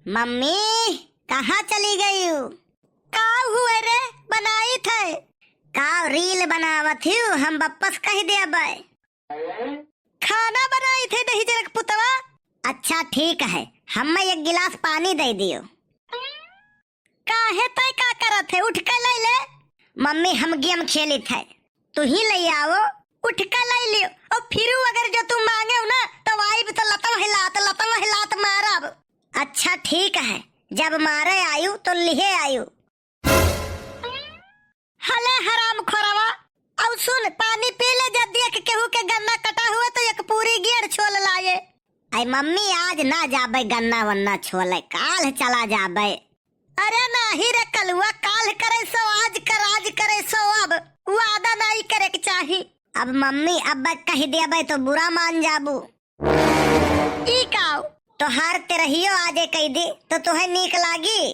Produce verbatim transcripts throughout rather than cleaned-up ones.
मम्मी, कहाँ चली गयू? का हुए रे, बनाइत है? का reel बनावत हियू, हम बप्पस कहि देबै। खाना बनाइत है दहिजरक पुतवा। अच्छा ठीक है, हम्मे एक गिलास पानी दइ दियो। काहे तै का करत है, उठ के लइ ले। मम्मी हम game खेलित है, तुही लइ आवो। उठ के लइ लियो, अउर फिरू अगर जो तू माँगेउ ना, तउ आइब तउ लतवा हिलात, लतवा हिलात मारब। अच्छा ठीक है, जब मारे आयू तउ लिहे आयू। हले हराम खोरवा, अउ सुन, पानी पी ले, जब देख केहू के गन्ना कटा हुए तउ एक पूरी गेड़ छोल लाए। अइ मम्मी, आज ना जाबै गन्ना वन्ना छोले, काल्ह चला जाबै। अरे नाही रे कलुआ, काल्ह करे सो आज कर, आज करे सो अब, वादा नाहीं करे के चाही। अब मम्मी, अब कहि देबै तउ बुरा मान जाबू। ई काउ? तोहार तेरहियो आजे कइ दी तउ तोहे नीक लागी?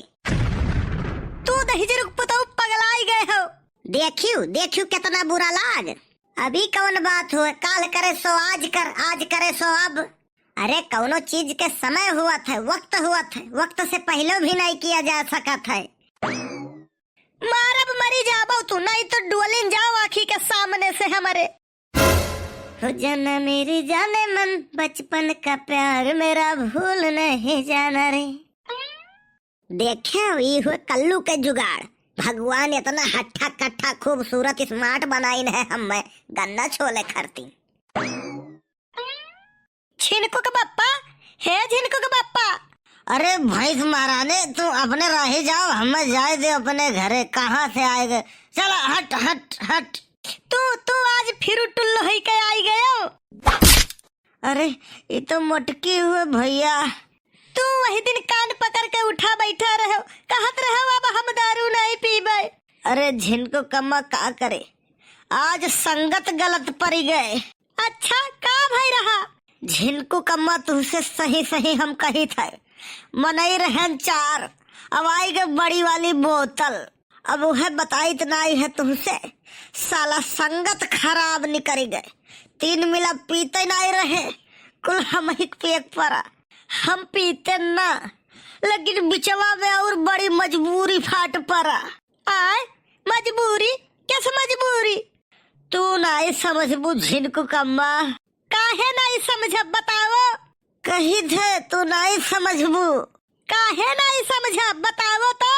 तू दहिजरक पुतऊ पगलाइ गए हो। देखियो, देखियो केतना बुरा लाग। अभी कउन बात हुए, काल्ह करे सो आज कर, आज करे सो अब। अरे कउनो चीज के समय हुअत है, वक्त हुअत है, वक्त से पहिलो भी नाहीं किया जा सकत है। मारब मरी जाबो तू, नाहीं तउ डोलिन जाओ आँखी के सामने से हमरे। हो जाना मेरी जाने मन, बचपन का प्यार मेरा भूल नहीं जाना रे। देखे, ई हुए कल्लू के जुगाड़। भगवान एतना हट्ठा कट्ठा खूबसूरत smart बनाइन है, हम्मे गन्ना छोले खरती। झिनकू के बप्पा, हे झिनकू के बप्पा। अरे भैंस महारानी, तू अपने रही जाओ, हम्मे जाए दे अपने घरे, कहाँ से आए गए? चला हट, हट, हट। तू, तू आज फिर टुल्लो होई के आई गयो। अरे, ई तो मोटकी हुए भइया। तू वही दिन कान पकड़ के उठा बैठा रहो, कहत रहो अब हम दारू नाहीं पीबे। अरे झिनकू कम्मा का करे, आज संगत गलत परि गए। अच्छा, का भई रहा? झिनकू कम्मा तुहसे सही सही हम कहित है, मनई रहन चार, अब आइ गए बड़ी वाली बोतल। अब उहे बताइत नाहीं है तुहसे, साला संगत खराब निकरि गए। तीन मिला पीते नाहीं रहे, कुल हमहिक पिएक परा। हम पीते ना, लेकिन बिचवा में अउर बड़ी मजबूरी फाट परा। आय, मजबूरी? कस मजबूरी? तू नाहीं समझबू झिनकू कम्मा। काहे नाहीं समझब, बताओ? कहित है तू नाहीं समझबू। काहे नाहीं समझब, बताओ तो?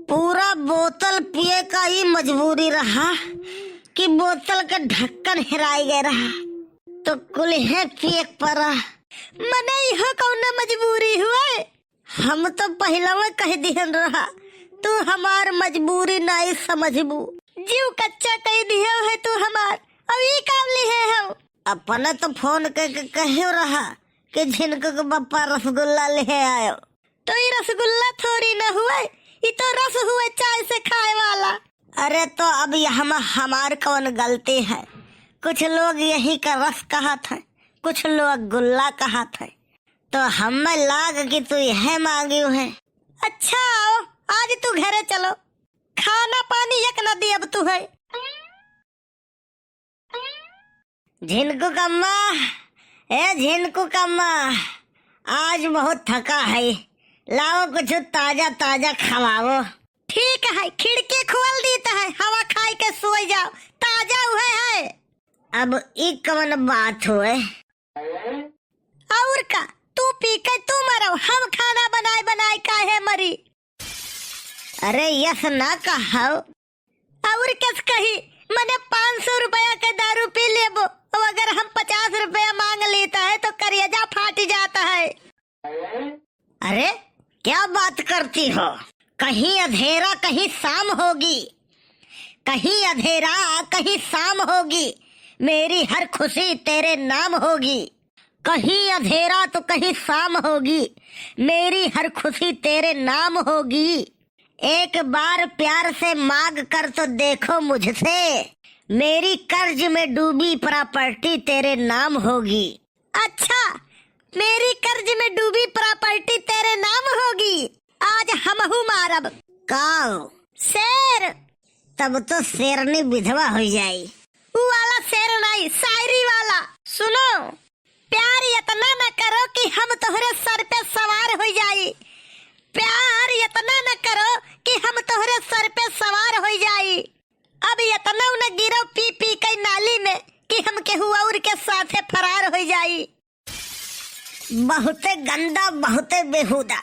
पूरा बोतल पिए का ई मजबूरी रहा कि बोतल के ढक्कन हेराइ गए रहा, तो कुल्हे पिएक परा। मने इहो कउनो मजबूरी हुए? हम तो पहिलवे कहि दिहन रहा, तू हमार मजबूरी नाहीं समझबू। जीव कच्चा कइ दिहे है तू हमार, अब ई काम लिहे हो? अपने तो फोन कइ के कहे रहा कि झिनकू के बप्पा रसगुल्ला लिहे आयो। तो ई रसगुल्ला थोड़ी न हुए, ई तो रस हुए चाय से खाए वाला। अरे तो अब यहमा हमार कउन गलती है? कुछ लोग यही का रस कहत है, कुछ लोग गुल्ला कहत है। तो हम्मे लाग कि तू यह मांगियो है। अच्छा आओ, आज तू घरे चलो, खाना पानी एक न दियब तू है। झिनकू कम्मा, ए झिनकू कम्मा, आज बहुत थका है, लाओ कुछ ताजा ताजा खवाओ। ठीक है, खिड़की खोल दीत है, हवा खाइ के सोइ जाओ, ताजा उहे है। अब ई कवन बात हुए? अउर का, तू पी के तू मरो, हम खाना बनाए बनाए काहे मरी? अरे यस ना कहव। अउर कस कही, मने पाँच सौ रुपया के दारू पी लेबो, अउर अगर हम पचास रुपया मांग लेता है तो करेजा फाट जाता है। अरे क्या बात करती हो, कहीं अधेरा कहीं शाम होगी, कहीं अधेरा कहीं शाम होगी, मेरी हर खुशी तेरे नाम होगी। कहीं अधेरा तो कहीं शाम होगी, मेरी हर खुशी तेरे नाम होगी। एक बार प्यार से मांग कर तो देखो मुझसे, मेरी कर्ज में डूबी प्रॉपर्टी तेरे नाम होगी। अच्छा, मेरी कर्ज में डूबी प्रॉपर्टी तेरे नाम होगी। आज हमहू मारब। काऊ? शेर। तब तो शेरनी विधवा होइ जाई। ऊ वाला शेर नाहीं, शायरी वाला। सुनो, प्यार इतना न करो कि हम तोहरे सर पे सवार होइ जाई। अब यतनउ न गिरउ पी पी के नाली में कि हम केहू और के साथे फरार होइ जाई। बहुते गंदा, बहुते बेहूदा।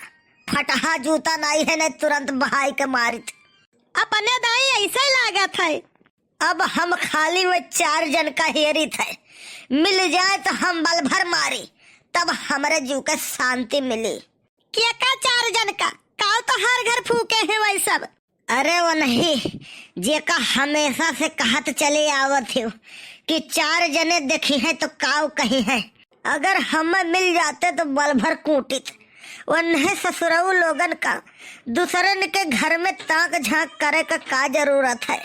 फटहा जूता नाहीं है, न तुरंत बहाइ के मारित। अपने दाईं अइसे लागत है। अब हम खाली वे चार जन का हेरित है, मिल जाए तो हम बल भर मारी, तब हमरे जीव के शांति मिली। केका चार जन का? काउ तोहार घर फूके हैं वही सब? अरे वो नहीं, जेका हमेशा से कहत चले आवत हो कि चार जने देखिहैं तो काउ कहिहैं। अगर हमें मिल जाते तो बल भर कूटित। वन्हे ससुरऊ लोगन का दूसरन के घर में ताक झांक करे का का जरूरत है?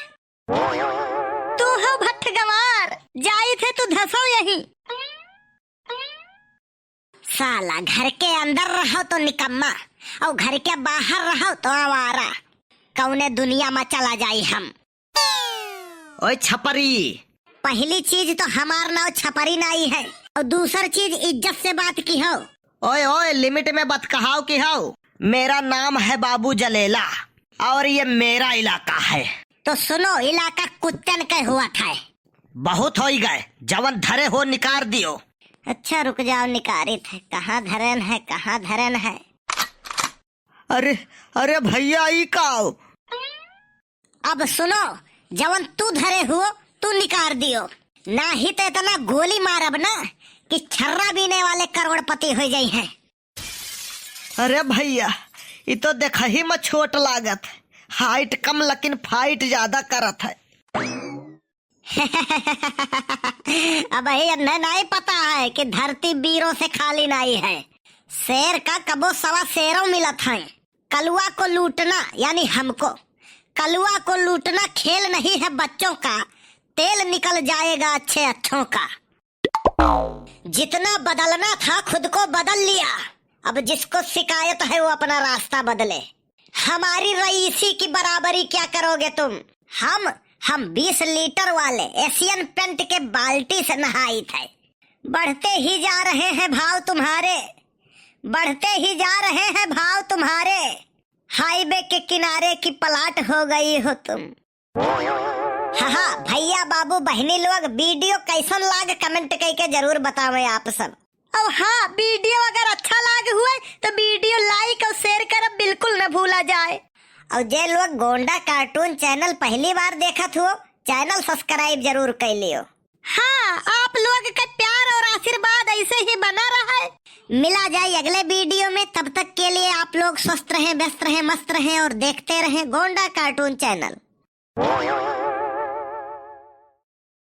तू हो भट्ठ गंवार, जाइत है तू धसो यहीं। साला घर के अंदर रहो तो निकम्मा, और घर के बाहर रहो तो आवारा। कौने दुनिया में चला जाई हम? ओए छपरी। पहली चीज तो हमार नाव छपरी नाहीं है, और दूसर चीज इज्जत से बात किहो। ओए, ओए, limit में बात कहाओ किहो। मेरा नाम है बाबू जलेला और ये मेरा इलाका है। तो सुनो, इलाका कुत्तन के हुआ था। बहुत होइ गए, जवन धरे हो निकार दियो। अच्छा रुक जाओ, निकारित है। कहाँ धरेन है, कहाँ धरेन है? अरे, अरे भइया, ई काउ? अब सुनो, जवन तू धरे हुओ, तू निकार दियो, नाहीं तो इतना गोली मारब ना कि छर्रा बीने वाले करोड़पति होइ जइहैं। अरे भइया, ई तो देखही में छोट लागत है, height कम लेकिन fight ज्यादा करत है। अबही इन्हें नाहीं पता है कि धरती बीरों से खाली नाहीं है। शेर का कबो सवा शेरों मिलत है। कलुआ को लूटना यानी हमको, कलुआ को लूटना खेल नहीं है बच्चों का, तेल निकल जाएगा अच्छे अच्छों का। जितना बदलना था खुद को बदल लिया, अब जिसको शिकायत है वो अपना रास्ता बदले। हमारी रईसी की बराबरी क्या करोगे तुम? हम, हम बीस लीटर वाले एशियन पेंट के बाल्टी से नहाइत है। बढ़ते ही जा रहे हैं भाव तुम्हारे, बढ़ते ही जा रहे हैं भाव तुम्हारे। Highway के किनारे की plot हो गई हो तुम। हाँ, हाँ, भइया, बाबू, बहिनी लोग, video कइसन लाग, comment कइके जरूर बतावें आप सब। और हाँ, video अगर अच्छा लाग हुए तो video like और share करब बिल्कुल न भूला जाए। और जे लोग गोंडा cartoon channel पहली बार देखत हुओ, channel subscribe जरूर कइ लियो। हाँ, आप लोग के प्यार और आशीर्वाद ऐसे ही बना रहे। मिला जाए अगले video में, तब तक के लिए आप लोग स्वस्थ रहें, व्यस्त रहें, मस्त रहें और देखते रहें गोंडा cartoon channel।